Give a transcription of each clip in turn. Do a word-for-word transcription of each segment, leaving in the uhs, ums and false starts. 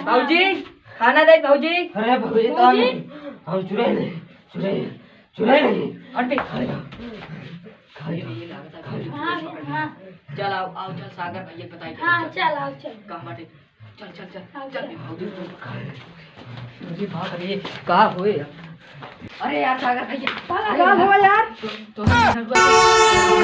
भौजी, खाना दे भौजी। अरे भौजी, भौजी? हम चुराई नहीं, चुराई, चुराई नहीं। हट बे। खाए ला, खाए ला, ये लागत है खाए ला। हाँ, हाँ। चल आओ, आओ, चल सागर भैया बताई दे, हाँ, चल। चल आओ, चल। कहाँ बाटे? चल, चल, चल, हाँ, चल चल। बे भौजी, तू। अरे बाप रे, का होए यार? अरे यार सागर भैया, का अरे यार, हुआ यार? तो, तो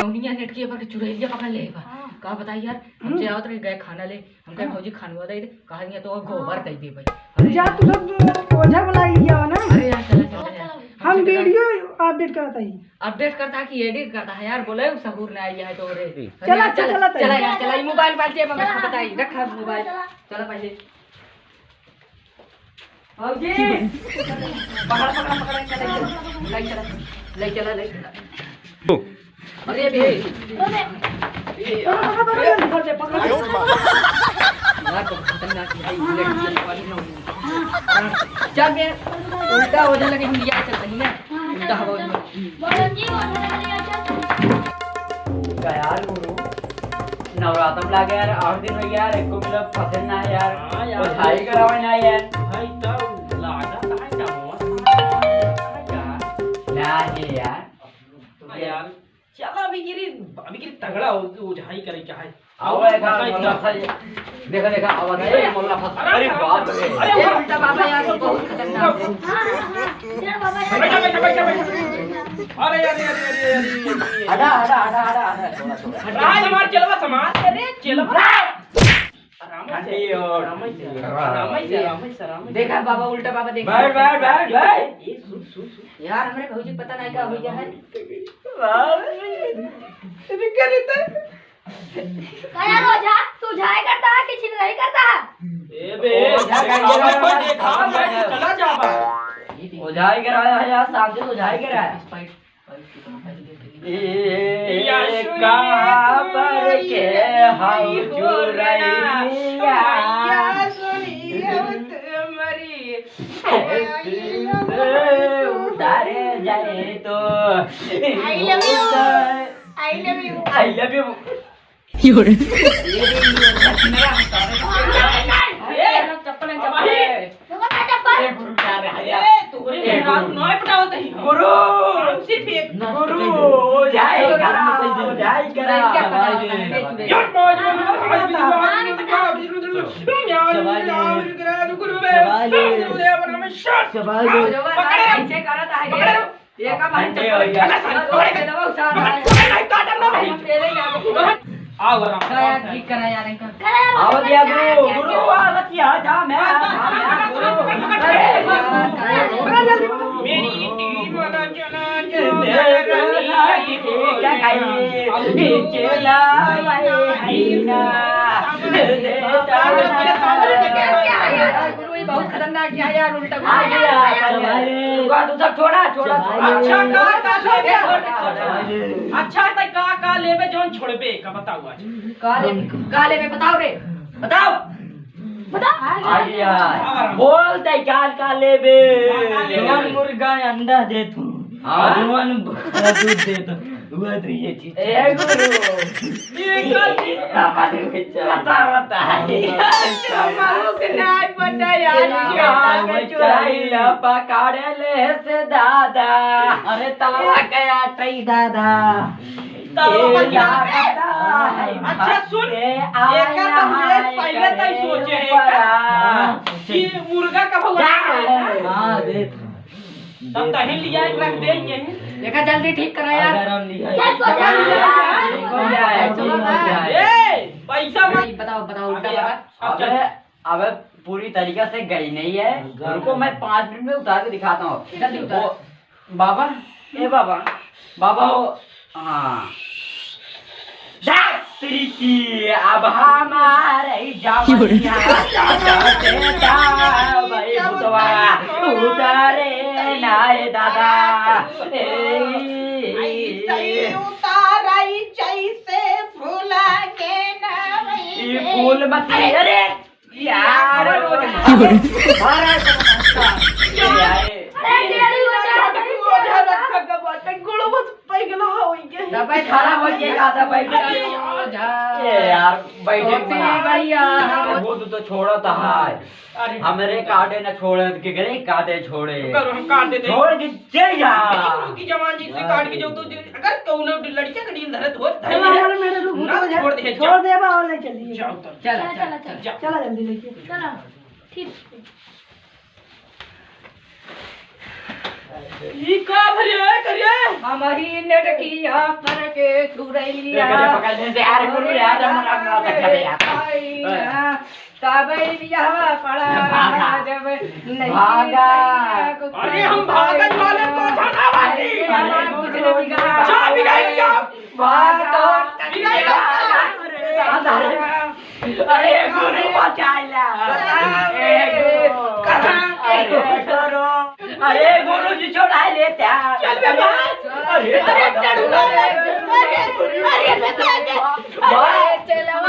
नौनिया नेट के पर चुड़ैलिया पकड़ ले बा। हाँ। का बताई यार, हमसे हम्म। आवत रहे, गए खाना ले, हम कहे, हाँ। "भौजी, खानवा दे दे।" कहा, "ये तो गोबर दे दे भाई।" अरे जा, यार। तू सब ओझा बुला लिया हो ना। अरे यार, चला, चला, चला। हम चला। वीडियो अपडेट करता ही। अपडेट करता है कि एडिट करता है यार? बोले, सहूर ना आई है तो रे। चला, अरे यार, चला, चला, चला चला। यार, चला, ये मोबाइल, मोबाइल जेब में चला, रखा, बताई, रखा मोबाइल। चला। चला पहले। भौजी, पकड़, पकड़, पकड़, चला, चला, ले चला, ले चला, ले चला। अरे बे। ए, पकड़, पकड़, पकड़, पकड़, पकड़। यार, तो खतरनाक है, ये लड़की वाली ना होगी। चल बे, उल्टा हो जाए लगे, हम लिया चल रही ना। उल्टा हो जाए। का यार गुरु, नवरात्र में लागे यार, आठ दिन हो गया यार, एको मिला फसल ना है यार, हाँ यार। बधाई करावे ना यार। भाई, तब लागत है क्या हुआ? यार। ना है यार। हाँ यार। चला, अभी गिरी, अभी गिरी तगड़ा हो, ओझाई करे क्या है? आवा, एक बार बताई मोल्ला दिया। फंस, देखा, देखा, आवा, अरे, ए, मोल्ला फंस। अरे, अरे, बाप रे। अरे, ए, उल्टा बाबा यार, बहुत खतरनाक है। हाँ, हाँ, हाँ। इधर बाबा यार। बैठा, बैठा, बैठा, बैठा। अरे, अरे, अरे, अरे, अरे। हटा, हटा, हटा, हटा, हटा, थोड़ा, थोड़ा। राज हमार चलवा समाज, अरे, चलवा। आराम से, ठंडी और आराम से, आराम से, आराम से, आराम से। देखा बाबा, उल्टा बाबा देखा। बैठ, बैठ, बैठ, बैठ। ए, सुन, सुन, सुन। यार, हमरे भौजी पता नहीं का हो गया है। बाप रे। अरे, क्या रहता है? का यार ओझा, तू ओझाई करता है कि छिनराई करता है? ए बे, ओझा का ये देखा, मैं चला जाबा। ओझाई कराया है यार, शांति से ओझाई कराया। ए, या सुनिए काबर तुम्हारी के हाउ मैया, चुरैया। मैया सुनिए तुम्हारी। उतारे जाए तो I love you। I love you। I love you। ए, चप्पल है, चप्पल है। ए, गुरु, जा रहा है। ए, तोहरे ए, मेहरारू गुरु। नाय पटावत ही। गुरु। हम सिर्फ एक गुरु, ओझाई करा, ओझाई करा। यार, मौज, मौज, मौज, आज भी दुआ, आज भी दुआ, आज भी दुआ। यार, सवाल है। यार, गुरु, गुरु, सवाल है। गुरुदेव, नमः शिवाय। सवाल है। पकड़े। ऐसे करत है। पकड़े। ये का भाई, अरे, चप्पल अरे, चला, अरे, चला, चला, उतार, अरे, अरे, काटा ना भाई। तेरे क्या? आओ, आराम से। करा यार, ठीक करा यार इनका। करा यार, आओ, दिया गुरु, गुरु, आवत या जा, मैं, गुरु। अरे, मेरी टीम ना चला, क्या खाई? चला, भाई, भाई ना। गुरु, ये बहुत खतरनाक है यार, उल्टा आ गया, गुरु। भाई। तू सब छोड़ा, छोड़ा, छोड़ा। अच्छा, का, का, का, छोड़, छोड़, छोड़। अच्छा, त का, का लेबे, जौन छोड़बे, का बताओ आज? का लेबे, का लेबे, बताओ रे, बताओ। बता। आ गया। बोल, तै का, का लेबे? का, का लेबे? जौन मुर्गा अंडा देत हूँ। हाँ? जौन दूध देत हूँ। हुआ तो ये चीज। ए गुरु, ये का चीज? बता, बता। मालूम के नाय पता यार, ये का चीज? पकड़ ले से दादा। अरे तावा गया टई दादा। तावा ए पकड़ ले। दादा, अच्छा सुन, एकर तो हम पहले तई सोचे हैं का कि मुर्गा का भगवान। हाँ, देख। तब तहीं लिया के रख दे यहीं। देखा, जल्दी ठीक करा यार। अगर हम लिया चल, तो जा। ठीक हो जाए, चलो ठीक हो ना। जाए। ए, पैसा मत। नहीं, बताओ, बताओ, उल्टा अबे, लगा। अब अबे, चल। अबे पूरी तरीका से गई नहीं है। रुको, मैं पाँच मिनट में उतार के दिखाता हूँ। जल्दी उतार। वो, बाबा, ए बाबा, बाबा हो, हाँ। जा, तेरी की, अब हमारे जवनिया काटे ता भाई भूतवा, उतारे ना ए दादा। ए, ऐसे उताराई जैसे फूला के ना भाई। ई फूल मत, अरे, अरे, यार, अरे, अरे, अरे, अरे, अरे, अरे, दवाई खराब हो गया, दवाई खराब। ए यार, बैठे तो मना। भैया, हम वो तो, तो छोड़ा था, हाय। अरे। हमरे काटे न छोड़े, के करे काटे छोड़े। करो, हम काट देते। छोड़ के चल जा। रुकी जवान जी से काट के जो तो, अगर कौनो लड़किया के डील धरत हो, चला, धरे, अरे मेरे रुक, ना रुक, छोड़ दे, छोड़ दे, बा, ले चलिए। जाओ तो। चला, चला, चला, चला। चला जल्दी लेके। चला। ठीक। ई का भरे, करे? हमरी नेटकिया पर के चुरैलिया। ए, करे, पकड़ ले, यार, गुरु, यार, हम, हम ना तक करे, यार। तबे बियाहवा पड़ा, भागा। जब नहीं भागा। अरे, हम भागत वाले तो थाना बाटी। अरे, कुछ नहीं बिगड़ा। जा, बिगाड़ दिया। भागा। बिगाड़ दिया। अरे, गुरु बचाइला। बताओ। ए, गुरु। कहाँ? अरे, गुरु। अरे, गुरु जी छोड़ा लेते हैं। चल बे भाई। अरे, अरे, दादा। चढ़ूंगा। अरे, अरे, अरे, अरे, चलो।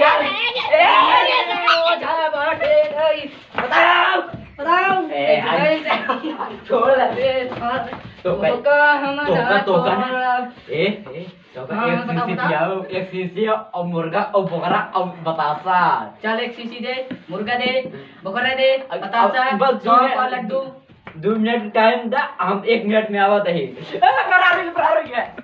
अरे, अरे, ओझा बाटे भाई। बताओ। बताओ। ए, ए, आज भाई। छोड़ दे। ए, छोड़। तो भाई, तोका हम तो ना का, तो का ना। छोड़ब। ए, ए, तो का हाँ, एक बताओ, शीशी बताओ। पियाओ, एक शीशी और मुर्गा और बकरा और बतासा। चल, एक शीशी दे, मुर्गा दे, बकरा दे, अब, बतासा, अब बस दो सौ मिनट, का लड्डू। दो मिनट टाइम दा, हम एक मिनट में आवत है। ए, फरार हो गया, फरार हो गया।